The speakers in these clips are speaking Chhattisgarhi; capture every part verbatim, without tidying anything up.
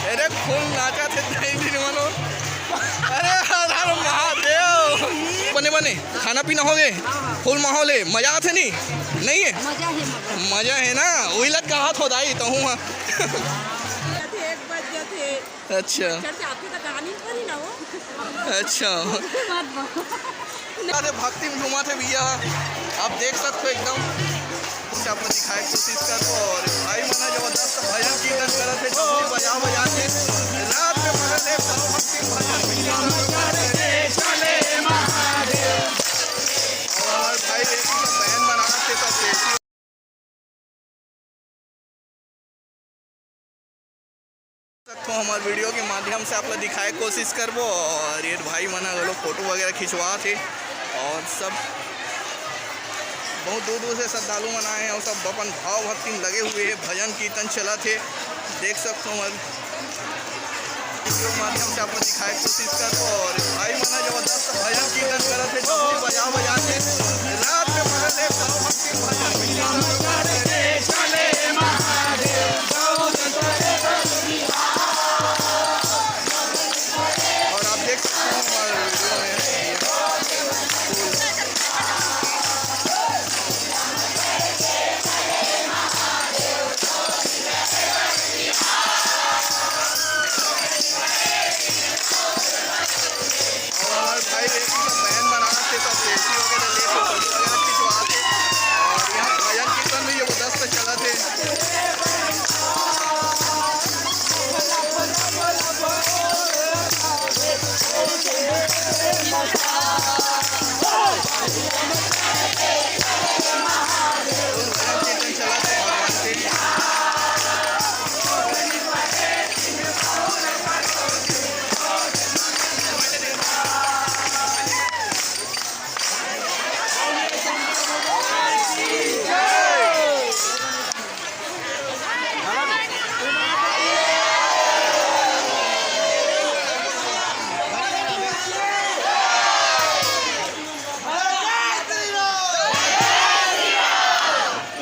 अरे, फुल नाचा थे दाई दिन मनो। अरे, हर हर महादेव। बने बने, खाना पीना हो गए? फुल माहौल है, मजा आथे नहीं? नहीं है? मजा है, मजा। मजा है ना? वही लग कहा थो दाई, तो हूँ, हाँ। एक बज जाते। अच्छा। चढ़ के आपके तक आनी पड़ी ना वो। अच्छा। बात बहुत। अरे भक्ति में झूमा थे भैया, आप देख सकते हो एकदम। से आप लोग दिखाए कोशिश करबो और भाई मन ह जबरदस्त भजन कीर्तन करत हे, डमरू बजा बजा के रात में भजन हे, सब भक्ति भजन कीर्तन करत हे। और भाई एक ही सब band बनावत हे, सब सेल्फी तक तो हमार वीडियो के माध्यम से आप ला दिखाए के कोशिश करबो। और ये भाई मन ह घलो फोटो वगैरह खिंचवात हे और सब बहुत दूर दूर से श्रद्धालु मन आए हैं और सब अपन भाव भक्ति में लगे हुए हैं, भजन कीर्तन चलत हे, देख सकते हो। वीडियो के माध्यम से आप लोग दिखाए के कोशिश करबो और भाई मन ह जबरदस्त भजन कीर्तन करत हे, डमरू बजा बजा के रात में भजन हे, सब भक्ति भजन कीर्तन। और आप देख सकते हो हमारे वीडियो में और भाई एक ही सब band बनावत हे, सब सेल्फी वगैरह लेके फोटो वगैरह खिंचवात हे। और यहाँ भजन कीर्तन भी जबरदस्त चलत हे। भजन कीर्तन चलत हे भगवान के।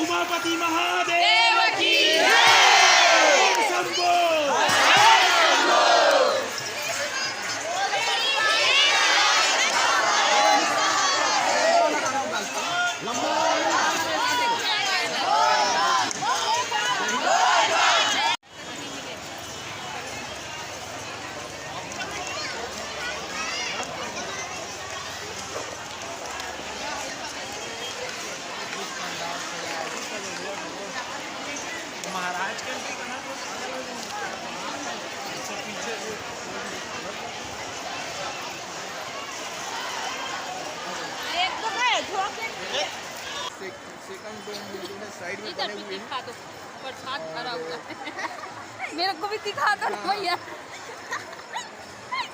उमापति महादेव की जय। शंभो। महाराज के भी बना दो। अच्छा, पीछे से। एक तो है, थोड़ा सा। से-, second dome में जो है side में बने हुए हैं। दिखा दो, प्रसाद भरा हुआ है। मेरे को भी दिखा दो ना भैया।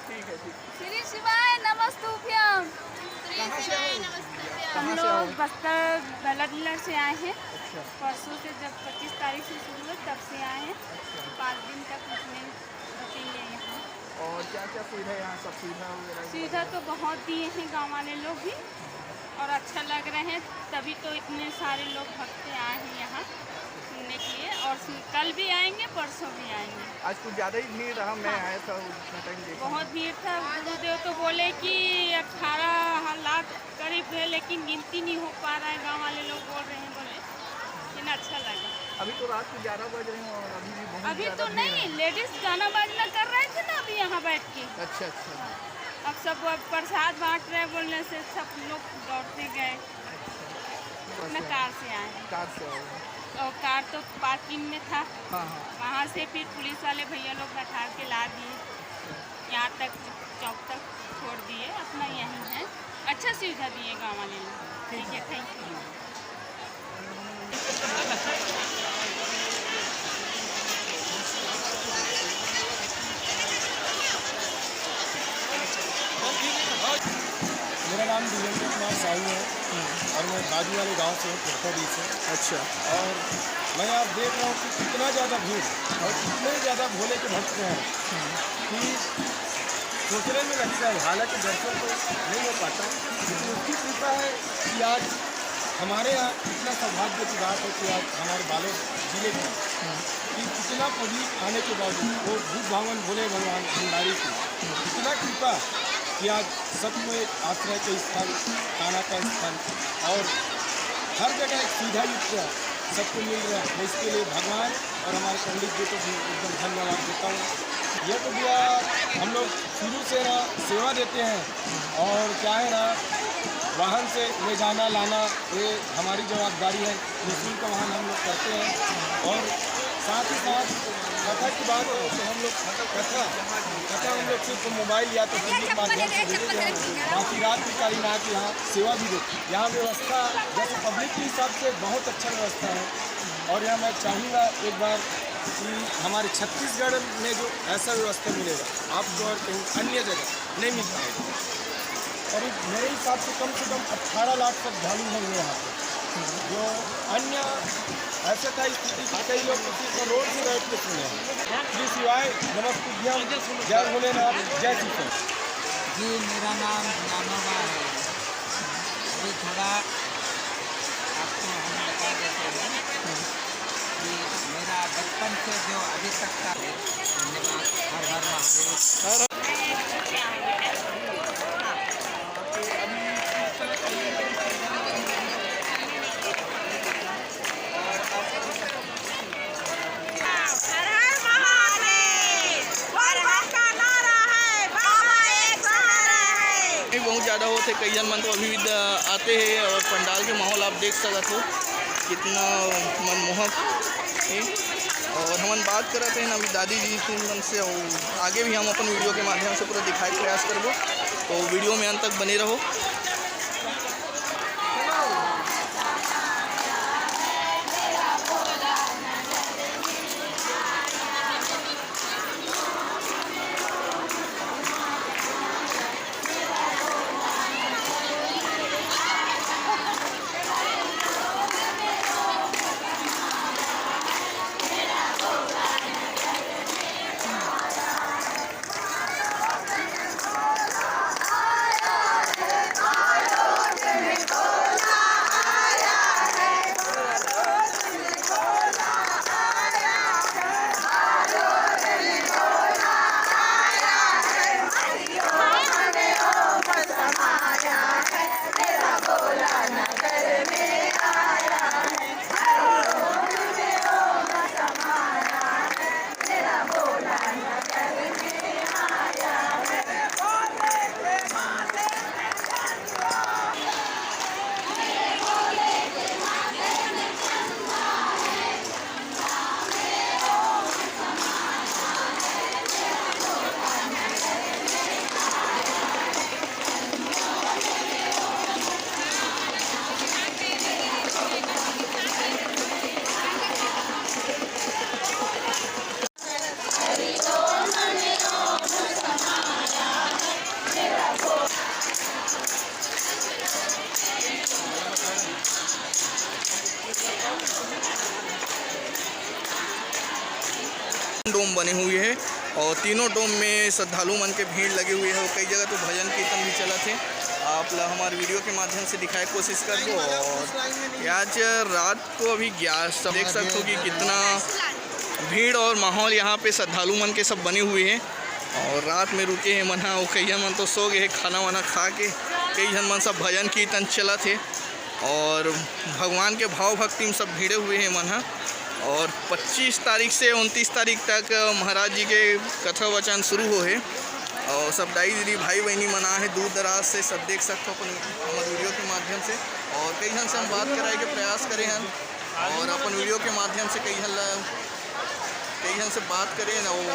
ठीक है, ठीक है। श्री शिवाय नमस्तुभ्यम। श्री कहाँ से शिवाय हो? नमस्तुभ्यम। हम लोग बस्तर बल्लाडीह से आए हैं। अच्छा। परसों से जब पच्चीस तारीख से शुरू हुआ तब से आए हैं। अच्छा। पाँच दिन तक रुकेंगे, रुकेंगे यहाँ। और क्या क्या सुविधा है यहाँ, सब सुविधा वगैरह के सुविधा बारे में? तो बहुत दिए हैं गाँव वाले लोग भी। और अच्छा लग रहा है, तभी तो इतने सारे लोग भक्त आए हैं यहाँ सुनने के लिए। और सु-, कल भी आएंगे, परसों भी आएंगे। आज कुछ ज़्यादा ही भीड़ रहा, मैं हाँ। आया था उतना टाइम देखा। बहुत भीड़ था। गुरुदेव तो बोले कि अठारह लाख करीब है, लेकिन गिनती नहीं हो पा रहा है, गांव वाले लोग बोल रहे हैं बोले, लेकिन अच्छा लगा। अभी तो रात के ग्यारह बज रहे हैं और अभी भी बहुत अभी ज़्यादा तो भीड़ नहीं, है। लेडीज गाना बाजना कर रहे थे ना अभी यहाँ बैठ के। अच्छा, अच्छा। अब सब वो प्रसाद बांट रहे बोलने से सब लोग दौड़ते गए। अच्छा। अपना कार से आए हैं। कार से आए हैं। और कार तो पार्किंग में था। हाँ, हाँ। वहाँ से फिर पुलिस वाले भैया लोग बैठा के ला दिए। अच्छा। यहाँ तक चौक तक छोड़ दिए, अपना यहीं है। अच्छा सुविधा दिए गाँव वाले लोग। ठीक है, थैंक यू। मेरा नाम वीरेंद्र कुमार साहू है और मैं बाजू वाले गांव से हूँ, कुर्कोडी से। अच्छा। और मैं आप देख रहा हूँ कि कितना ज़्यादा भीड़ और कितने ज़्यादा भोले के भक्त हैं कि सोचने में लगता है, हालांकि दर्शन तो नहीं हो पाता, लेकिन उसकी कृपा है कि आज हमारे यहाँ इतना सौभाग्य की बात है कि आज हमारे बालोद जिले में कि इतना पब्लिक आने के बावजूद वो बुद्ध भगवान भोले भगवान भंडारी की इतना कृपा कि आज सबको एक आश्रय का स्थल, खाना का स्थल और हर जगह एक सुविधा युक्त सबको मिल रहा है। मैं इसके लिए भगवान और हमारे पंडित जी को भी एकदम धन्यवाद देता हूँ। ये तो भैया हम लोग शुरू से ना सेवा देते हैं और क्या है ना, वाहन से ले जाना लाना ये हमारी जवाबदारी है। निःशुल्क वाहन हम लोग करते हैं और साथ ही साथ कथा की बात हो तो हम लोग कथा कथा हम लोग सिर्फ मोबाइल या तो टीवी के माध्यम से देखते हैं। बाकी रात भी कालीन आके यहाँ सेवा भी देते हैं। यहाँ व्यवस्था जैसे पब्लिक के हिसाब से बहुत अच्छा व्यवस्था है और यहाँ मैं चाहूँगा एक बार कि हमारे छत्तीसगढ़ में जो ऐसा व्यवस्था मिलेगा आपको और कहीं अन्य जगह नहीं मिल पाएगा। करीब मेरे हिसाब से कम से कम अठारह लाख श्रद्धालु होंगे यहाँ पे, जो अन्य ऐसे था स्थिति कि कई लोग किसी को रोड से बैठ के सुने। श्री शिवाय नमस्तुभ्यम, जय भोलेनाथ, जय श्री कृष्ण। जी, मेरा नाम ज्ञानोबा है। अभी थोड़ा आपको हम बता देते हैं कि मेरा बचपन से जो अभी तक का है। धन्यवाद। हर हर महादेव। हर हर महादेव। बोल बम का नारा है, बाबा एक सहारा है। भी बहुत ज़्यादा होते, कई जन मन तो अभी भी द-, आते हैं और पंडाल के माहौल आप देख सकत हो, कितना मनमोहक है। और हमन बात करत हैं अभी दादी जी से, मन से, और आगे भी हम अपन वीडियो के माध्यम से पूरा दिखाए के प्रयास करबो, तो वीडियो में अंत तक बने रहो। डोम बने हुए है और तीनों डोम में श्रद्धालु मन के भीड़ लगे हुए है और कई जगह तो भजन कीर्तन भी चलत है। आप ला हमारे वीडियो के माध्यम से दिखाए के कोशिश करबो। और आज रात को अभी ग्यारह, सब देख सकते हो कि कितना भीड़ और माहौल यहाँ पे श्रद्धालु मन के सब बने हुए हैं और रात में रुके हैं मन ह। और कई मन तो सो गए हैं खाना वाना खा के। कई झन मन सब भजन कीर्तन चलत है और भगवान के भाव भक्ति में सब भिड़े हुए हैं मन ह। और पच्चीस तारीख से उनतीस तारीख तक महाराज जी के कथा वचन शुरू हो है और सब दाई दीदी भाई बहनी मन आए हैं दूर दराज से, सब देख सकते हो अपन हमारे वीडियो के माध्यम से। और कई झन से हम बात कराए के प्रयास करे हैं और अपन वीडियो के माध्यम से कई झन ला, कई झन से बात करे ना, वो हम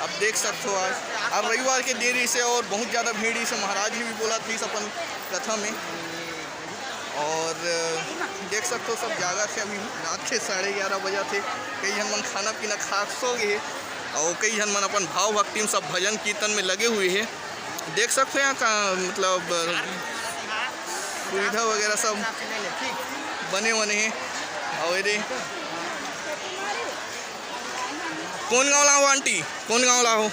अब देख सकते हो आज, आज रविवार के देरी से और बहुत ज़्यादा भीड़ से महाराज जी भी बोला थी अपन कथा में। और देख सकते हो सब जागत है, अभी रात के साढ़े ग्यारह बजा थे। कई झन मन खाना पीना खा के सो गए हैं और कई झन मन अपन भाव भक्ति में सब भजन कीर्तन में लगे हुए हैं। देख सकते हो यहाँ का मतलब सुविधा वगैरह सब बने वने हैं। और ये कौन गाँव ला हो आंटी, कौन गाँव ला हो? हम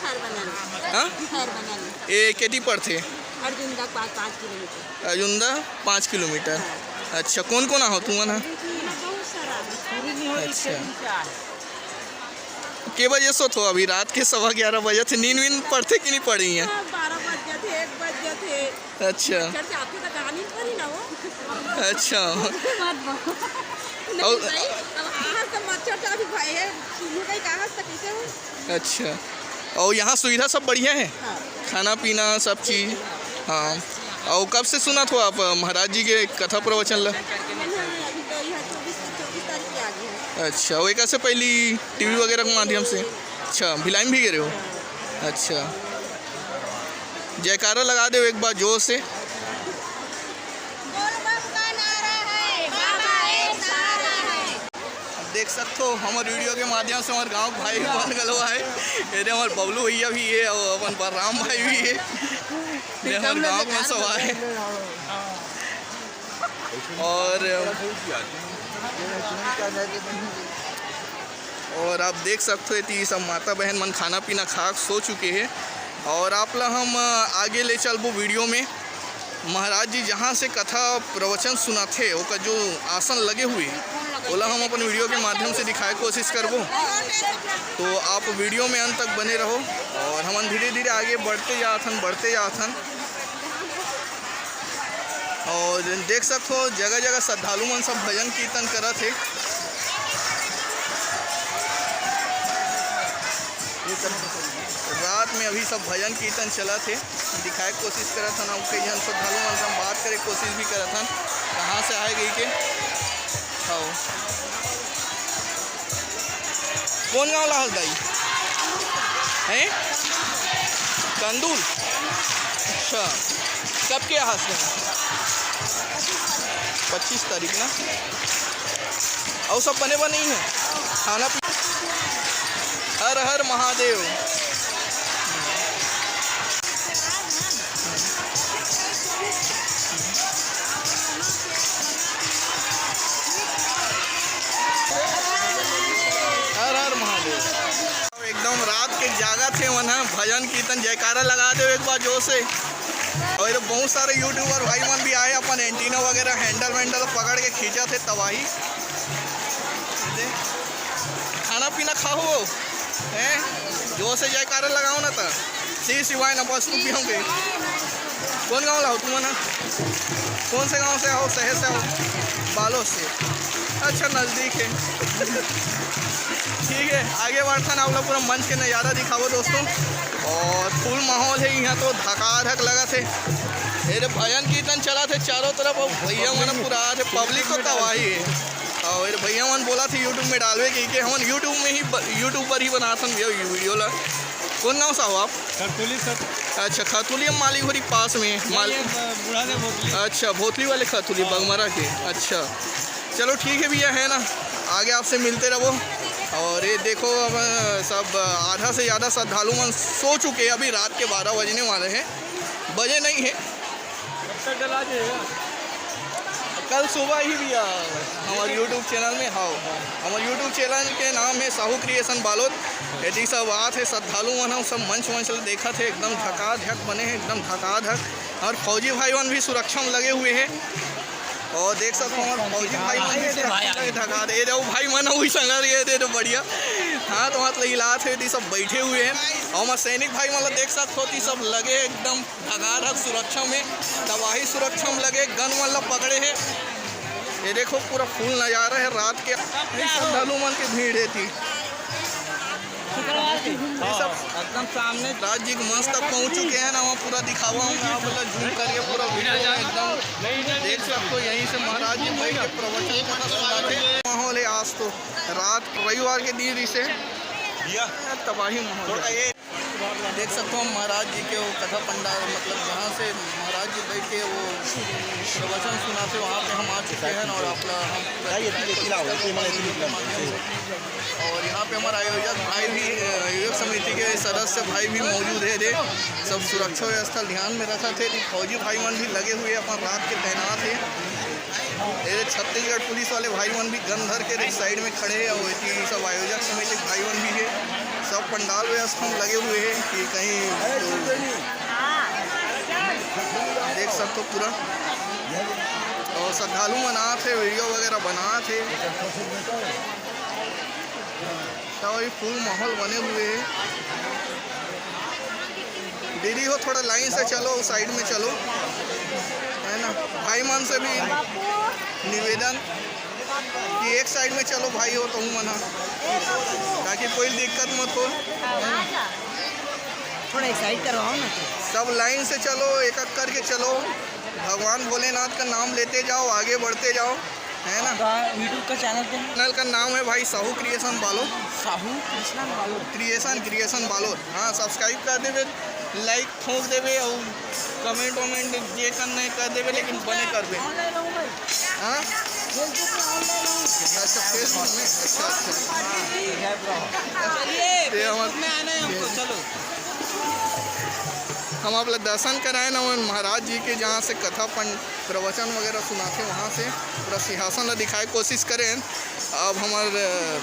खैर बनल। हाँ? खैर बनल। ये केती पड़थे? अर्जुंदा पाँच, पाँच किलोमीटर। अर्जुंदा पाँच किलोमीटर। हाँ। अच्छा, कौन कौन आहो तुमन ह? बहुत सारा। अच्छा। के बजे सोत हो अभी? रात के सवा ग्यारह बजे थे। नींद वींद पड़थे कि नहीं पड़े? हाँ, बारह बज जाथे, एक बज जाथे। अच्छा। मच्छर चाबथे त कहानी पर ही ना हो। अच्छा। मत बोल। नहीं और भाई, अब आज तो मच्छर चाबही भाई है, सुनो कहीं कहाँ से कैसे हो? अच्छा। और यहाँ सुविधा सब बढ़िया है? हाँ। खाना पीना सब चीज़? हाँ। और कब से सुनत हो आप महाराज जी के कथा प्रवचन ला? हाँ, अभी तो यहाँ चौबीस, चौबीस तारीख के आगे है। अच्छा, वो एक से पहली टीवी वगैरह के माध्यम से? अच्छा, भिलाई में भी गे रहे हो? अच्छा, जयकारा लगा दो एक बार जोर से। बोल बम का नारा है, बाबा एक सहारा है। अब देख सकते हो, हमर वीडियो के माध्यम से हमर गांव के भाई मन घलो आए। ये दे हमर बबलू भैया भी है और अपन बलराम भाई भी है। ये हमर गांव के मन सब आए। और, और आप देख सकते हो, एती सब माता बहन मन खाना पीना खा के सो चुके हैं। और आप ला हम, अ, आगे ले चलबो वीडियो में। महाराज जी जहाँ से कथा प्रवचन सुनाथे, ओकर जो आसन लगे हुए, ओला हम अपन वीडियो के माध्यम से दिखाए के कोशिश करबो। तो आप वीडियो में अंत तक बने रहो और हमन धीरे-धीरे आगे बढ़ते जात हन, बढ़ते जात हन। और देख सकत हो, जगह-जगह श्रद्धालु मन सब भजन कीर्तन करत हे। रात में अभी सब भजन कीर्तन चलत हे, दिखाए के कोशिश करत हन। अउ कई झन श्रद्धालु मन से हम बात करे के कोशिश भी करत हन, कहाँ से आए गई के। हव। कौन गांव ला हस दाई? हैं? कंदूल? अच्छा, कब के आहस? पच्चीस तारीख ना। अउ सब बने बने ही है खाना पीना? हर हर महादेव। हर हर महादेव। एकदम रात के जागत हे मन ह, भजन कीर्तन जयकारा लगा दे एक बार जोर से। और इधर बहुत सारे यूट्यूबर भाई मन भी आए, अपन एंटीना वगैरह हैंडल वैंडल पकड़ के खींचत हे तबाही। खाना पीना खाओ, हैं? जोर से जयकारा लगाओ ना तो। श्री शिवाय नमस्तुभ्यं के। कौन गांव ला हो तुमन ह? कौन से गांव से हो? शहर से हो? बालोद से। अच्छा, नजदीक है। ठीक है, आगे बढ़थन, आप लोग पूरा मंच के नज़ारा दिखाओ दोस्तों। और फुल माहौल है यहाँ तो, धकाधक लगत है। ये भजन कीर्तन चलत है चारों तरफ, और भैया मन पूरा आत है, पब्लिक तो तबाही है। और ये भैया मन बोलत हे YouTube में डालबे कहिके, हमन YouTube में ही ब-, YouTube पर ही बनाथन भैया वीडियो ला। कौन गांव से हो आप? खरतुली सर। अच्छा, खरतुली हम मालीघोरी पास में है। माल- नहीं, ये ब-, बूढ़ा से भोतली। अच्छा, भोतली वाले खरतुली, हाँ। बगमरा के। अच्छा, चलो ठीक है भैया, है ना, आगे आपसे मिलते रहो। और ये देखो, अब सब आधा से ज़्यादा श्रद्धालु मन सो चुके हैं, अभी रात के बारह बजने वाले हैं, बजे नहीं है। कब तक डला जाएगा? कल सुबह ही भैया, हमर YouTube चैनल में, हाँ, हमर YouTube चैनल के नाम है साहू क्रिएशन बालोद। एती सब आत हे श्रद्धालु मन, सब मंच वंच ल देखत हे, एकदम धकाधक बने हे, एकदम धकाधक। और फौजी भाई मन भी सुरक्षा में लगे हुए हैं। और देख सकते हो, हमर फौजी भाई मन भी सुरक्षा में धका दे, ये देखो भाई मन, वही संग ये दे दो, बढ़िया। हाँ, तो मतलब इलाज है, ये सब बैठे हुए हैं। और हमर सैनिक भाई मतलब देख सकते हो, ये सब लगे एकदम धकाधक सुरक्षा में, तबाही सुरक्षा में लगे, गन मन ला पकड़े हे। ये देखो, पूरा फुल नज़ारा है रात के। ये श्रद्धालु मन के भीड़ है थी। ये सब एकदम सामने राज जी के मंच तक पहुंच चुके हैं ना, वहाँ पूरा दिखावा हूँ मैं आप लोग, जूम करके पूरा वीडियो में एकदम देख सकते हो। यहीं से महाराज जी बैठ के प्रवचन कथा सुनाते हैं। माहौल है आज तो, रात रविवार के दिन इसे तबाही माहौल है। देख सकते हो हम महाराज जी के वो कथा पंडाल, मतलब जहाँ से महाराज जी बैठ के वो प्रवचन सुनाते, वहाँ पे हम आ चुके हैं और आप लोग हम और यहाँ पे हमारा आयोजक भाई भी, आयोजक समिति के सदस्य भाई भी मौजूद है थे। सब सुरक्षा व्यवस्था ध्यान में रखत हे। फौजी भाई मन भी लगे हुए अपन रात के तैनात है। ये छत्तीसगढ़ पुलिस वाले भाई मन भी गन धर के साइड में खड़े हैं और ये सब आयोजक समिति के भाई मन भी है। सब पंडाल व्यवस्था में लगे हुए हैं कि कहीं देख सकते हो पूरा। अउ श्रद्धालु मन आत हे, वीडियो वगैरह बनात हे। तो अभी फुल माहौल बने हुए हे। दीदी हो, थोड़ा लाइन से चलो, साइड में चलो, है ना। भाई मन से भी निवेदन कि एक साइड में चलो भाई हो, तुम मना, ताकि कोई दिक्कत मत हो। थोड़ा एक साइड करवाओ ना। सब लाइन से चलो, एक एक करके चलो। भगवान भोलेनाथ का नाम लेते जाओ, आगे बढ़ते जाओ, है ना। आपका YouTube का चैनल क्या है? चैनल का नाम है भाई Sahu creation Balod. Sahu Krishna Balod. Creation, creation Balod. हाँ, सब्सक्राइब कर देवे, लाइक ठोक देवे और कमेंट वमेंट जे करना है कर देवे, लेकिन बने करबे। ऑनलाइन हूँ मैं। हाँ? Facebook में ऑनलाइन हूँ। अच्छा, Facebook में। अच्छा, अच्छा। चलिए, ये हमारे Facebook में आना है हमको, चलो। हम आप लोग दर्शन कराए ना, वो महाराज जी के, जहाँ से कथा पं-, प्रवचन वगैरह सुनाथे, वहाँ से पूरा सिंहासन ला दिखाए कोशिश करें। अब हमर, अ,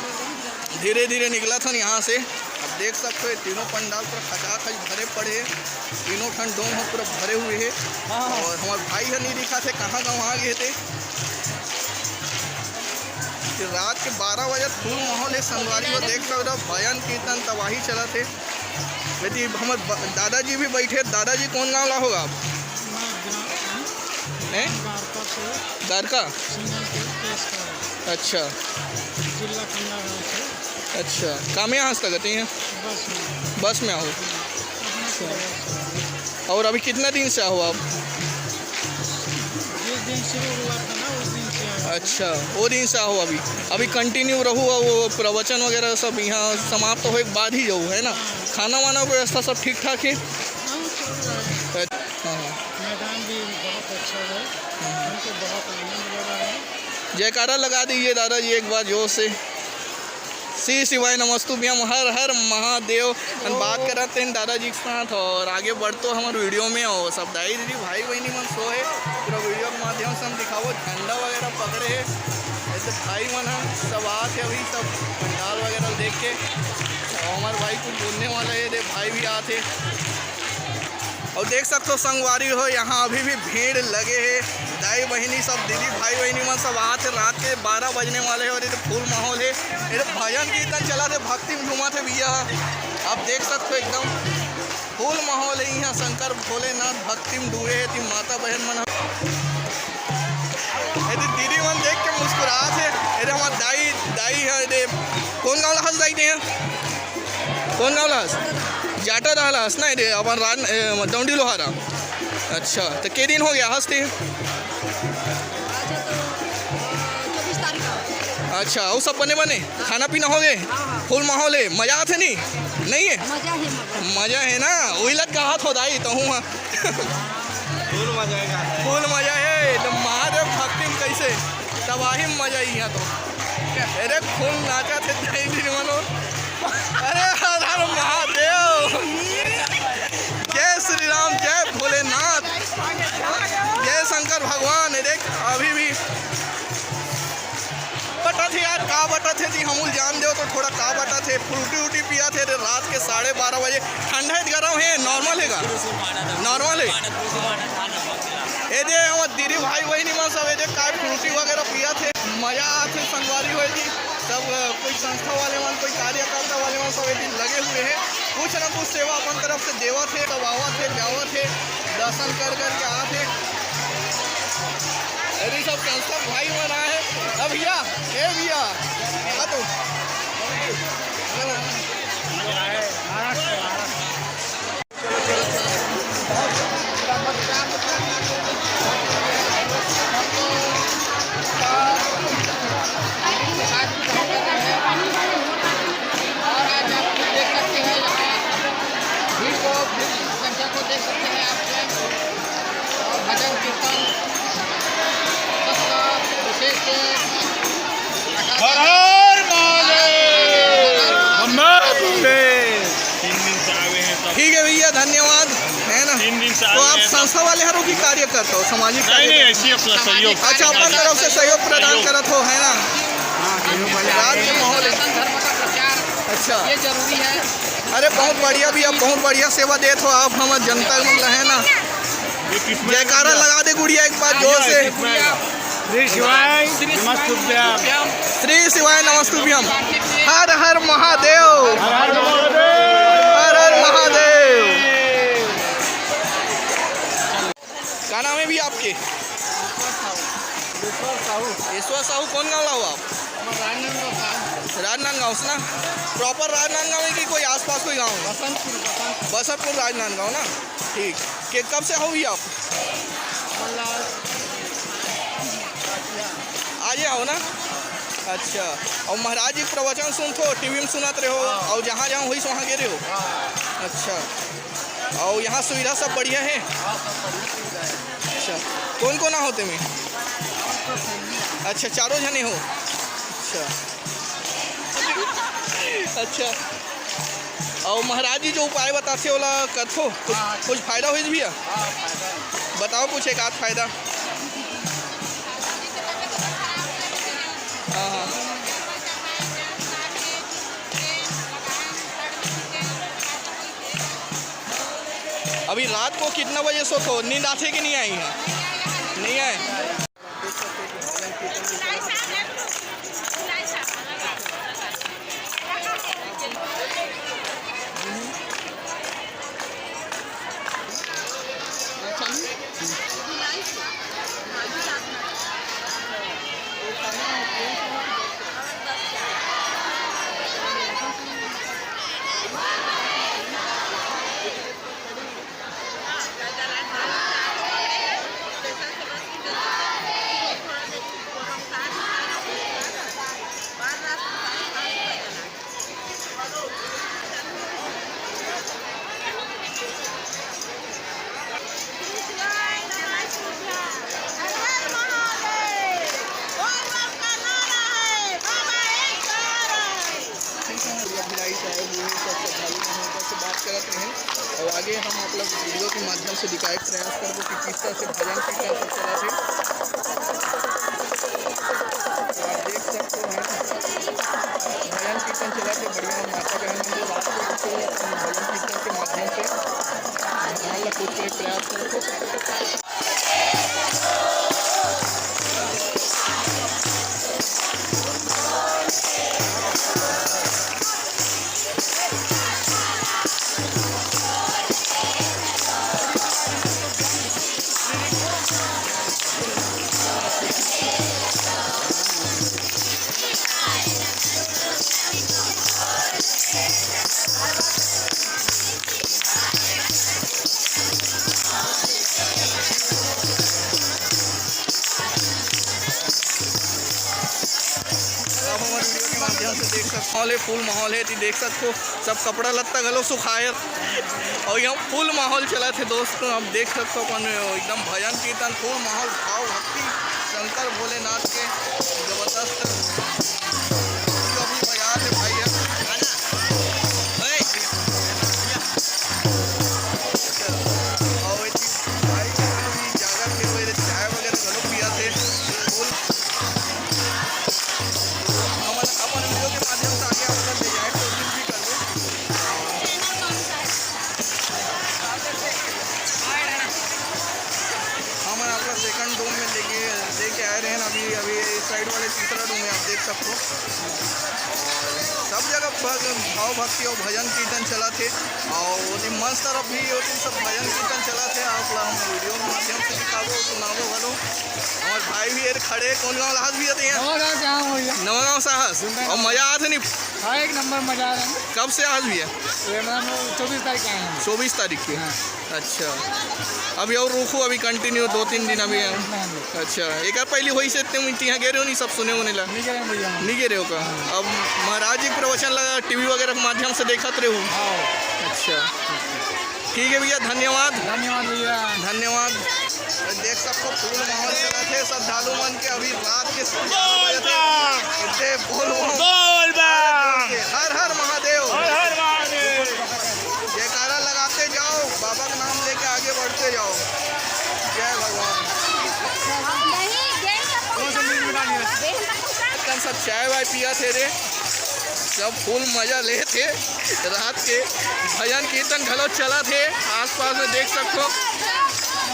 धीरे-धीरे निकलत हन यहाँ से। अब देख सकते हो, ये तीनों पंडाल पूरा खचाखच भरे पड़े हे, तीनों ठन डोम ह पूरा भरे हुए हे। हाँ, हाँ। और हमर भाई ह नहीं दिखा थे, कहाँ का वहाँ गए थे। कि रात के बारह बजे फुल माहौल हे संगवारी हो, देख सकते हो, भजन कीर्तन तबाही चलत हे। यदि हमर ब-, दादाजी भी बैठे, दादाजी कौन गांव ला होगा आप? मैं ग्राम, हैं? द्वारका से। द्वारका? सिंगल के केस का है। अच्छा। जिला खंडागांव से। अच्छा, कामे यहाँ से लगते हैं? बस में। बस में आओ। अपना अच्छा। और अभी कितना दिन से आओ आप? जिस दिन शुरू हुआ था ना, उस दिन से आया। अच्छा, वो दिन से आओ अभी। अभी कंटिन्यू रहू, वो प्रवचन वगैरह सब यहाँ समाप्त होए के बाद ही जाऊ, है ना? हाँ। खाना वाना व्यवस्था सब ठीक ठाक है? हाँ, चल रहा है। अच्छा, हाँ, हाँ। मैदान भी बहुत अच्छा है। हाँ, हाँ। हमको बहुत आनंद लगा है। जयकारा लगा दीजिए दादाजी एक बार जोर से। श्री शिवाय नमस्तुभ्यम, हर हर महादेव। हम बात करत हैं दादाजी के साथ और आगे बढ़तो हमर वीडियो में। और सब दाई दीदी भाई बहनी मन सो है, पूरा वीडियो के माध्यम से हम दिखावो, झंडा वगैरह पकड़े है। ऐसे भाई मन ह सब आत है, अभी सब पंडाल वगैरह देख के। और हमारे भाई कुछ बोलने वाला है, दे भाई भी आत है। और देख सकते हो संगवारी हो, यहाँ अभी भी भीड़ लगे है। दाई बहिनी सब, दीदी भाई बहिनी मन सब आत है। रात के बारह बजने वाले है और ये तो फुल माहौल है। ये तो भजन कीर्तन चला थे, भक्ति में झूमा थे भैया। आप देख सकते हो एकदम फुल माहौल है यहाँ। शंकर भोलेनाथ भक्ति में डूबे है। तीन माता बहन मन, ये तो दीदी मन देख के मुस्कुरात है। ये तो हमार दाई, दाई है। ये कौन गाँव ला हस दाई ते? कौन गाँव ला हस? जाटा डहर ला हस ना, ये अपन रान, ए, डौंडी लोहारा। अच्छा, तो के दिन हो गया हस ते? आज तो, अ, चौबीस तारीख का। अच्छा, वो सब बने बने? खाना पीना हो गए? हाँ, हाँ। फुल माहौल है, मजा आते नहीं? नहीं है? मजा है, मजा। मजा है ना, वही लग कहा थो दाई, तो हूँ, हाँ। फुल मजा आएगा। फुल मजा है, तो महादेव भक्ति में कैसे तबाही में मजा ही यहाँ तो। अरे खून नाचा थे तीन दिन मनो। अरे हर हर महादेव। जय श्री राम, जय भोलेनाथ, जय शंकर भगवान। ये देख अभी भी बटा थे यार, का बटा थे जी, हमू ल जान देव तो थोड़ा का बटा थे। फ्रूटी उटी पिया थे रे रात के साढ़े बारह बजे। ठंडा है, गरम है, नॉर्मल है का? नॉर्मल है। ए दे, हमर दीदी भाई बहिनी मन सब ए दे, काय फ्रूटी वगैरह पिया थे, मजा आथे संगवारी होए जी। सब, अ, कोई संस्था वाले मन, कोई कार्यकर्ता वाले मन सब ए दिन लगे हुए हैं, कुछ ना कुछ सेवा अपन तरफ से देवत है, सब आवत है, जावत है, दर्शन कर कर के आत है। अरे सब संस्था भाई मन आए हैं। अब भैया, ए भैया, आ तो। और आज आप देख सकते हैं यहाँ भीड़ को, भीड़ की संख्या को देख सकते हैं आप स्वयं। और भजन कीर्तन सबका विशेष हर हर महादेव। बम बम भोले। तीन दिन से आए हैं सब। ठीक है भैया, धन्यवाद, है ना? तीन दिन से आए तो आप हैं सब। संस्था वाले हरो की कार्यकर्ता हो, सामाजिक नहीं, नहीं, कार्यकर्ता? ऐसी अपना सहयोग। अच्छा, अपन तरफ से सहयोग प्रदान सहयोग। करत हो, है ना? रात के माहौल है। अच्छा। ये जरूरी है। अरे बहुत बढ़िया भैया, बहुत बढ़िया सेवा देत हो आप हमर जनता मन ला, है ना? ये किसमें जयकारा आया? लगा दे गुड़िया एक बार जोर से। किसमें आया? श्री शिवाय नमस्तुभ्यम। श्री शिवाय नमस्तुभ्यम। हर हर महादेव। हर हर महादेव। का नाम हे भैया आपके? ईश्वर साहू। ईश्वर साहू, कौन गाँव ला हो आप? राजनांदगांव से ना? प्रॉपर राजनांदगांव हे कि कोई आसपास कोई गाँव हे? बसंतपुर, बसंतपुर। बसंतपुर राजनांदगांव ना? ठीक। के कब से हो भैया आप? आज ही हो ना? अच्छा। अउ महाराज जी के प्रवचन सुनथो, टीवी में सुनत रहो, हाँ। अउ जहाँ जहाँ होइस वहाँ गे रहो? हाँ। अच्छा। अउ यहाँ सुविधा सब बढ़िया हे? हाँ, सब बढ़िया सुविधा हे। अच्छा। कौन कौन हो तेमे? अच्छा, चारों झने हो? अच्छा। अच्छा। अउ महाराज जी जो उपाय बताथे ओला करथो? कुछ, हाँ। कुछ फायदा होइस भैया? हाँ, फायदा हे। बताओ कुछ एक आध फायदा। हाँ, हाँ। अभी रात को कितना बजे सोथो? नींद आथे कि नहीं आय? नहीं आय। भिलाई से आए हुए हैं, सब श्रद्धालु मन उनका से बात करत रहे। और आगे हम आप लोग वीडियो के माध्यम से दिखाए प्रयास करबो कि किस तरह से भजन कीर्तन सब चलत हे। तो आप देख सकते हैं, भजन कीर्तन चलत हे, बढ़िया माता बहन मन रात को उठे अपन भजन कीर्तन के माध्यम से भगवान ला खुश करे प्रयास करत हे। आप हमर वीडियो के माध्यम से देख सकते हो, माहौल हे, फुल माहौल हे, तुम देख सकते हो, सब कपड़ा लत्ता घलो सुखाए हे। अउ यहाँ फुल माहौल चलत हे दोस्त, आप देख सकते हो अपन एकदम भजन कीर्तन, फुल माहौल, भाव भक्ति शंकर भोलेनाथ के जबरदस्त। अभी बजा थे भाई हे। अउ भाई के भी जागत के पहले चाय वगैरह घलो पिया थे। फुल हमन अपन वीडियो के माध्यम से आगे आप लोग ले जाए कोशिश भी करबो। हमन आप लोग सेकंड डोम में लेके, लेके आए रहे हैं अभी, अभी इस साइड वाले तीसरा डोम में आप देख सकते हो। सब जगह भग-, भाव भक्ति और भजन कीर्तन चलत हे। अउ ओती मंच तरफ भी ओती सब भजन कीर्तन चलत हे। आप ला हम वीडियो के माध्यम से दिखाबो, सुनाबो घलो। हमर भाई भी एदे खड़े हे, कौन गाँव ला हस भैया तें? नवागांव से आए हँव भैया। नवागांव से हस? अउ मजा आत हे नी? हाँ, एक नंबर मजा आ रहा है। कब से हस भैया? ये मतलब चौबीस तारीख के आए हैं। चौबीस तारीख के? हाँ। अच्छा, अभी अउ रुकहू, अभी कंटिन्यू दो तीन दिन अभी हे। नहीं, नहीं। अच्छा, एकर पहिली होइस हे, तुम तिहाँ गे रहे हो नी, सब सुने होने ला? नहीं गे रहे भैया। नहीं गे रहे हो का? हाँ। अब महाराज जी के प्रवचन ला टीवी वगैरह के माध्यम से देखत रहे हो? हाँ। अच्छा, ठीक हे भैया, धन्यवाद। धन्यवाद भैया। धन्यवाद। देख सकते हो, फुल माहौल चलत हे श्रद्धालु मन के। अभी रात के बोल बम। इतने बोल बम। बोल बम। हर हर महादेव। हर हर महादेव। जयकारा लगाते जाओ, बाबा का नाम लेके आगे बढ़ते जाओ। जय भगवान। एकदम सब चाय वाय पिया थे रे, सब फुल मजा ले थे। रात के भजन कीर्तन घलो चलत हे, आसपास में देख सकते हो।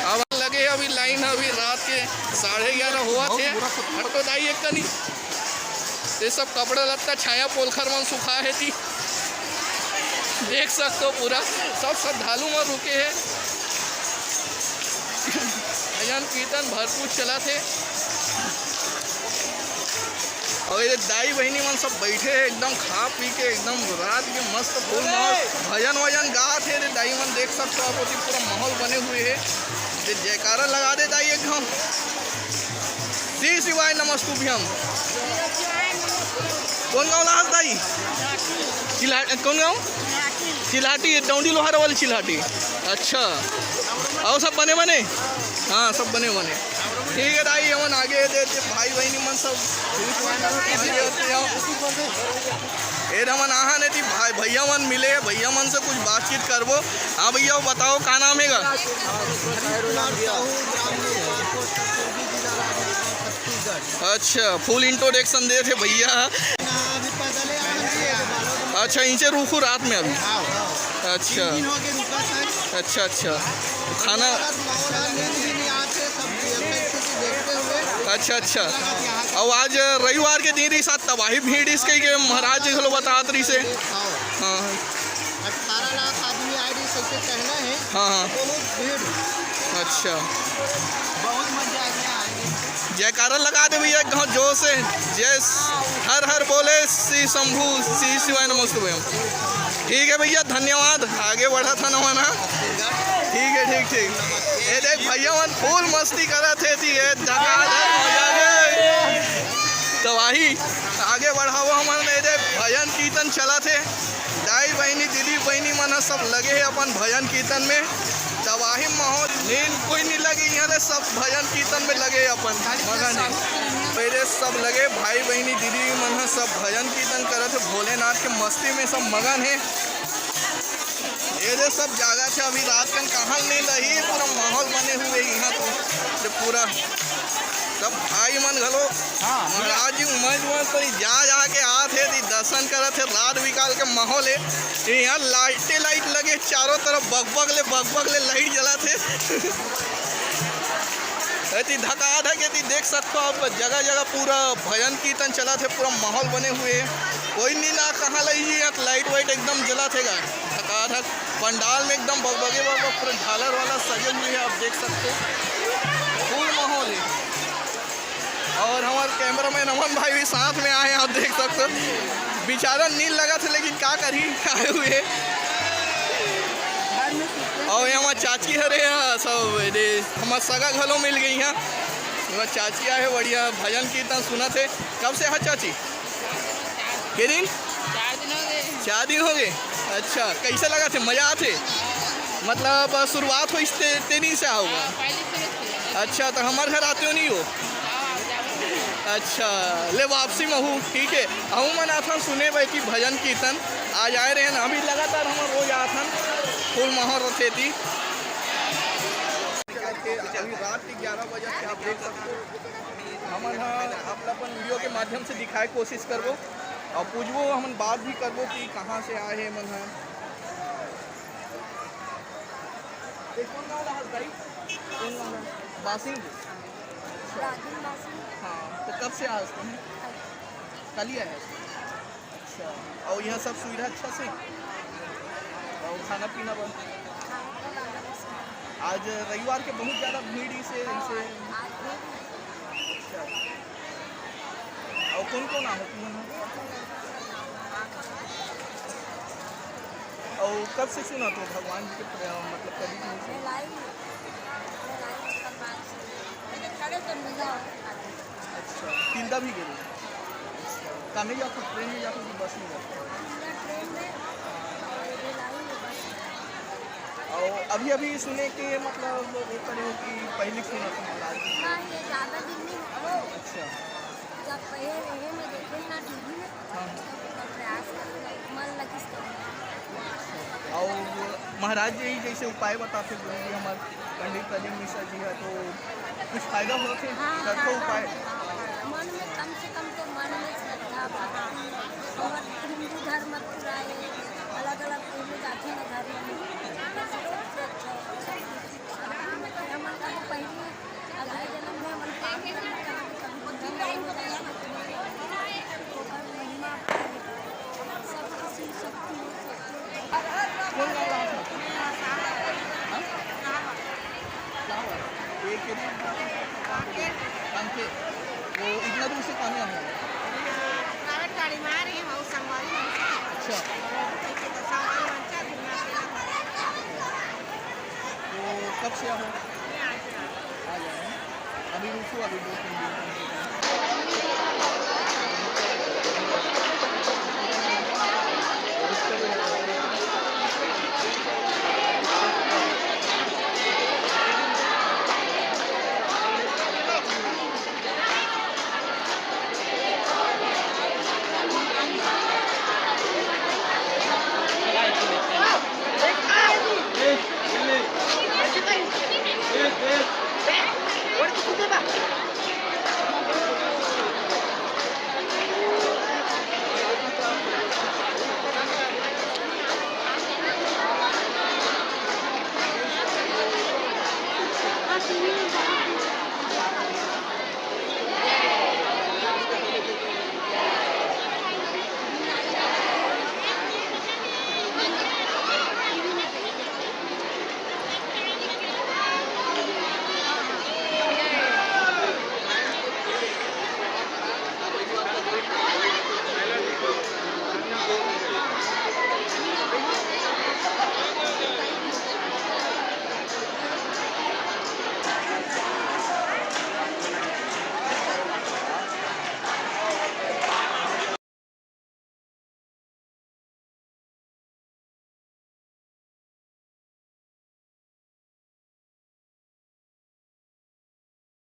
अब लगे अभी लाइन, अभी रात के साढ़े ग्यारह होवत हे। हट तो दाई एक कनी। ये सब कपड़ा लत्ता छाया पोलखर मन सुखा हे ती। देख सकते हो पूरा सब श्रद्धालु मन रुके हे। भजन कीर्तन भरपूर चलत हे। अउ ये दाई बहिनी मन सब बइठे हे एकदम खा पी के, एकदम रात के मस्त फुल माहौल, भजन वजन गात हे रे दाई मन। देख सकते हो आप, ओती पूरा माहौल बने हुए हे। ये जयकारा लगा दे दाई एक घाव। श्री शिवाय नमस्तुभ्यम। कौन गाँव ला हस दाई? चिल्हा-, कौन गाँव? चिल्हाटी, डौंडी लोहारा वाली चिल्हाटी। अच्छा, अउ सब बने बने? हाँ, सब बने बने। ठीक हे दाई, हमन आगे दे, दे भाई बहिनी मन सब। ए हमन आहा नहीं थी भाई, भैया मन मिले, भैया मन से कुछ बातचीत करबो। हाँ भैया, वो बताओ का नाम हे गा? अच्छा, फुल इंट्रोडक्शन देत हे भैया। अच्छा, इचे रुकहू रात में अभी। अच्छा। अच्छा, अच्छा। खाना। अच्छा, अच्छा। अउ आज रविवार के दिन रहिस, तबाही भीड़ रहिस कहिके महाराज जी घलो बतात रहिस हे। हाँ। अठारह लाख आदमी आए रहिस, सबसे पहला हे। हाँ, हाँ। बहुत भीड़। अच्छा। बहुत मजा आ गया, आए रहिस। जयकारा लगा दे भैया, एक घाव जोर से। जय स-, हर हर बोले श्री शंभू, श्री शिवाय नमस्तुभ्यम। ठीक हे भैया, धन्यवाद। आगे बढ़त हन हमन हा। ठीक हे, ठीक, ठीक। ये देख भैया मन फुल मस्ती करत हे, ती हे धकाधक मजा आ गे। तबाही। आगे बढ़ाबो हमन, ये देख भजन कीर्तन चलत हे। दाई बहिनी, दीदी बहिनी मन ह सब लगे हे अपन भजन कीर्तन में। तबाही माहौल, नींद कोई नहीं लगे यहाँ ले, सब भजन कीर्तन में लगे हे अपन मगन हे। पहले सब लगे भाई बहिनी, दीदी मन ह सब भजन कीर्तन करत हे, भोलेनाथ के मस्ती में सब मगन हे। ये दे सब जागत हे, अभी रात कन कहाँ नींद आही, पूरा माहौल बने हुए हे यहाँ तो। ये पूरा सब भाई मन घलो हाँ। महाराज जी उमर उमर पर जा जा के आत हे, ती दर्शन करत हे, रात बिकाल के माहौल हे। ये यहाँ लाइटे लाइट लगे चारों तरफ, बगबग ले बगबग ले लाइट जलत हे। एती धकाधक एती देख सकथो आप, जगह जगह पूरा भजन कीर्तन चलत हे, पूरा माहौल बने हुए हे। कोई नहीं ना कहाँ लही जी, यहाँ लाइट वाइट एकदम जलत हे गा, धकाधक पंडाल में एकदम बगबगे बगबग पूरे झालर वाला सजे हुए हे, आप देख सकते हो फुल माहौल हे। और हमारे कैमरामैन अमन भाई भी साथ में आए हैं, आप देख सकते हो। बेचारा नींद लगत हे, लेकिन का करही, आए हुए। और ये हमार चाची हरे, यहाँ सब ये दे, हमार सगा घलो मिल गई हैं। हमार चाची आए हे, बढ़िया भजन कीर्तन सुनत हे। कब से हा चाची? के दिन? चार दिन हो गए। चार दिन हो गए। अच्छा, कैसे लगत हे? मजा आत हे? मतलब शुरुआत होइस ते, ते दिन से आए हो? हाँ, पहले शुरू से। अच्छा, तो हमार घर आते हो नहीं हो? हाँ, जाओ। अच्छा, ले वापसी में हूँ, ठीक हे। अहू मन आथन सुने बर कि भजन कीर्तन आज आए रहे ना, अभी लगातार हमन रोज आथन, फुल माहौल रथे ती। अभी रात के ग्यारह बजे के आप देख सकते हो, हमन ह अपन अपन वीडियो के माध्यम से दिखाए के कोशिश करबो और पूछबो, हमन बात भी करबो कि कहाँ से आए हे मन ह। ये कौन गाँव रहा भाई? कौन गाँव रहा? बासिंग। अच्छा। हाँ, तो कब से आए हो तुम? कल ही आए हो? अच्छा, और यहाँ सब सुविधा अच्छा से? और खाना पीना बन? आज रविवार के बहुत ज़्यादा भीड़ इसे, इसे। अच्छा। और कौन कौन आ हो तुम? और कब से सुना तो भगवान जी के प्र-, मतलब कभी भी नहीं सुना? अच्छा, तिल्दा भी गए? कामे जाथो, ट्रेन में जाथो कि बस में जाथो? ट्रेन में और अभी अभी सुने के मतलब ये करे हो कि पहले सुना था महाराज? हाँ, ये ज़्यादा दिन नहीं हुआ। अच्छा। जब पहले रहे मैं देखे ना टीवी में, हाँ। तब प्रयास करने मन लगिस तो। और महाराज जी जैसे उपाय बताते गुरु जी हमारे पंडित प्रदीप मिश्रा जी है, तो कुछ फायदा होथे? हाँ, करथो हाँ, उपाय? हाँ, हाँ। मन में कम से कम तो मन में श्रद्धा, भक्ति और हिंदू धर्म पूरा ये अलग-अलग पूरे जाति में धर्म में सबसे अच्छा है। हमन का तो पहले अगले जन्म में हम कांकेर। वो इतना दूर से पानी आने वाला है? प्राइवेट गाड़ी में आ रही है, वो संगवारी मंच से। अच्छा। वो भी कैसे तो संगवारी मंच से घूमना फिरना पड़ा। तो कब से आओ? आ जाए हैं। अभी रुको, अभी दो तीन दिन।